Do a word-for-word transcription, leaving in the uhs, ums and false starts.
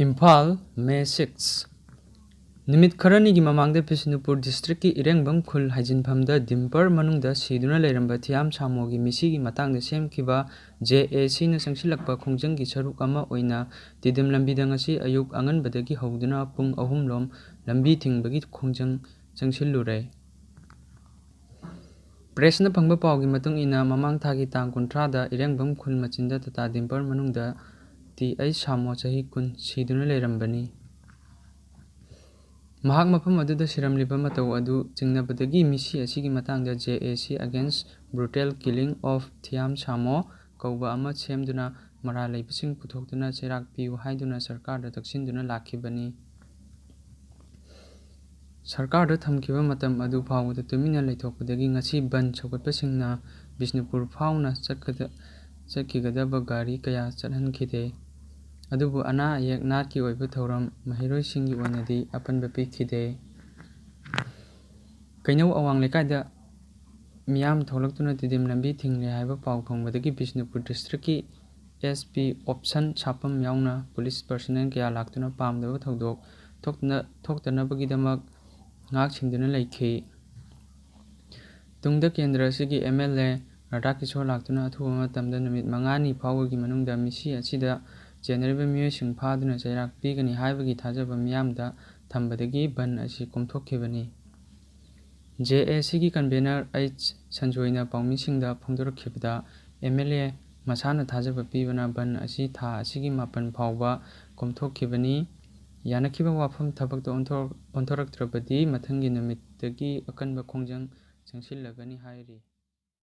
Imphal, May six꯫ ꯅꯨꯃꯤꯠ ꯈꯔꯅꯤꯒꯤ ꯃꯃꯥꯡꯗ ꯕꯤꯁꯅꯨꯄꯨꯔ districtꯀꯤ ꯏꯔꯦꯡꯕꯝ ꯈꯨꯜ ꯍꯥꯏꯖꯤꯟꯐꯝꯗ dumper ꯃꯅꯨꯡꯗ ꯁꯤꯗꯨꯅ ꯂꯩꯔꯝꯕ ꯊꯤꯌꯥꯝ ꯁꯥꯃꯣꯒꯤ ꯃꯤꯁꯤꯒꯤ ꯃꯇꯥꯡꯗ ꯁꯦꯝꯈꯤꯕ J A Cꯅ ꯆꯪꯁꯤꯜꯂꯛꯄ ꯈꯣꯡꯖꯪꯒꯤ ꯁꯔꯨꯛ ꯑꯃ ꯑꯣꯏꯅ ꯇꯤꯗꯤꯝ ꯂꯝꯕꯤꯗ ꯉꯁꯤ ꯑꯌꯨꯛ ꯑꯉꯟꯕꯗꯒꯤ ꯍꯧꯗꯨꯅ ꯄꯨꯡ ꯑꯍꯨꯝ ꯂꯣꯝ ꯂꯝꯕꯤ ꯊꯤꯡꯕꯒꯤ ꯈꯣꯡꯖꯪ ꯆꯪꯁꯤꯜꯂꯨꯔꯦ꯫ Pressꯅ ꯐꯪꯕ ꯄꯥꯎꯒꯤ ꯃꯇꯨꯡ ꯏꯟꯅ, ꯃꯃꯥꯡ ꯊꯥꯒꯤ ꯇꯥꯡ ꯀꯨꯟꯊ꯭ꯔꯥꯗ ꯏꯔꯦꯡꯕꯝ ꯈꯨꯜ ꯃꯆꯤꯟꯗ Tata dumper ꯃꯅꯨꯡꯗ T H ꯁꯥꯃꯣ, ꯆꯍꯤ ꯀꯨꯟ, ꯁꯤꯗꯨꯅ ꯂꯩꯔꯝꯕꯅꯤ꯫ ꯃꯍꯥꯛ ꯃꯐꯝ ꯑꯗꯨꯗ ꯁꯤꯔꯝꯂꯤꯕ ꯃꯇꯧ ꯑꯗꯨ ꯆꯤꯡꯅꯕꯗꯒꯤ ꯃꯤꯁꯤ ꯑꯁꯤꯒꯤ ꯃꯇꯥꯡꯗ J A C Against Brutal Killing of ꯊꯤꯌꯥꯝ ꯁꯥꯃꯣ ꯀꯧꯕ ꯑꯃ ꯁꯦꯝꯗꯨꯅ ꯃꯔꯥꯜ ꯂꯩꯕꯁꯤꯡ ꯄꯨꯊꯣꯛꯇꯨꯅ ꯆꯩꯔꯥꯛ ꯄꯤꯌꯨ ꯍꯥꯏꯗꯨꯅ ꯁꯔꯀꯥꯔꯗ ꯇꯛꯁꯤꯟꯗꯨꯅ ꯂꯥꯛꯈꯤꯕꯅꯤ꯫ ꯁꯔꯀꯥꯔꯗ ꯊꯝꯈꯤꯕ ꯃꯇꯝ ꯑꯗꯨ ꯐꯥꯎꯕꯗ ꯇꯨꯃꯤꯟꯅ ꯂꯩꯊꯣꯛꯄꯗꯒꯤ ꯉꯁꯤ ꯕꯟ ꯁꯧꯒꯠꯄꯁꯤꯡꯅ ꯕꯤꯁꯅꯨꯄꯨꯔ ꯐꯥꯎꯅ ꯆꯠꯀꯗ-, ꯆꯠꯈꯤꯒꯗꯕ ꯒꯥꯔꯤ ꯀꯌꯥ ꯆꯠꯍꯟꯈꯤꯗꯦ꯫ ꯑꯗꯨꯕꯨ ꯑꯅꯥ ꯑꯌꯦꯛ, ꯅꯥꯠꯀꯤ ꯑꯣꯏꯕ ꯊꯧꯔꯝ, ꯃꯍꯩꯔꯣꯏꯁꯤꯡꯒꯤ ꯑꯣꯏꯅꯗꯤ ꯑꯄꯟꯕ ꯄꯤꯈꯤꯗꯦ꯫ ꯀꯩꯅꯧ ꯑꯋꯥꯡ ꯂꯩꯀꯥꯏꯗ ꯃꯤꯌꯥꯝ ꯊꯣꯛꯂꯛꯇꯨꯅ ꯇꯤꯗꯤꯝ ꯂꯝꯕꯤ ꯊꯤꯡꯂꯦ ꯍꯥꯏꯕ ꯄꯥꯎ ꯐꯪꯕꯗꯒꯤ ꯕꯤꯁꯅꯨꯄꯨꯔ districtꯀꯤ S P ꯑꯣꯞꯁꯟ ꯁꯥꯄꯝ ꯌꯥꯎꯅ police personnel ꯀꯌꯥ ꯂꯥꯛꯇꯨꯅ ꯄꯥꯝꯗꯕ ꯊꯧꯗꯣꯛ ꯊꯣꯛꯇꯅ-, ꯊꯣꯛꯇꯅꯕꯒꯤꯗꯃꯛ ꯉꯥꯛ ꯁꯦꯟꯗꯨꯅ ꯂꯩꯈꯤ꯫ ꯇꯨꯡꯗ ꯀꯦꯟꯗ꯭ꯔ ꯑꯁꯤꯒꯤ M L A Radha Kishore ꯂꯥꯛꯇꯨꯅ ꯑꯊꯨꯕ ꯃꯇꯝꯗ ꯅꯨꯃꯤꯠ ꯃꯉꯥꯅꯤ ꯐꯥꯎꯕꯒꯤ ꯃꯅꯨꯡꯗ ꯃꯤꯁꯤ ꯑꯁꯤꯗ ꯆꯦꯟꯅꯔꯤꯕ ꯃꯤꯑꯣꯏꯁꯤꯡ ꯐꯥꯗꯨꯅ ꯆꯩꯔꯥꯛ ꯄꯤꯒꯅꯤ ꯍꯥꯏꯕꯒꯤ ꯊꯥꯖꯕ ꯃꯤꯌꯥꯝꯗ ꯊꯝꯕꯗꯒꯤ ꯕꯟ ꯑꯁꯤ ꯀꯣꯝꯊꯣꯛꯈꯤꯕꯅꯤ꯫ J A Cꯒꯤ convener H ꯁꯟꯖꯣꯏꯅ ꯄꯥꯎꯃꯤꯁꯤꯡꯗ ꯐꯣꯡꯗꯣꯔꯛꯈꯤꯕꯗ, M L A ꯃꯁꯥꯅ ꯊꯥꯖꯕ ꯄꯤꯕꯅ ꯕꯟ ꯑꯁꯤ ꯊꯥ ꯑꯁꯤꯒꯤ ꯃꯥꯄꯟ ꯐꯥꯎꯕ ꯀꯣꯝꯊꯣꯛꯈꯤꯕꯅꯤ꯫ ꯌꯥꯅꯈꯤꯕ ꯋꯥꯐꯝ ꯊꯕꯛꯇ ꯑꯣꯟꯊꯣꯔꯛ-, ꯑꯣꯟꯊꯣꯔꯛꯇ꯭ꯔꯕꯗꯤ ꯃꯊꯪꯒꯤ ꯅꯨꯃꯤꯠꯇꯒꯤ ꯑꯀꯟꯕ ꯈꯣꯡꯖꯪ ꯆꯪꯁꯤꯜꯂꯒꯅꯤ ꯍꯥꯏꯔꯤ꯫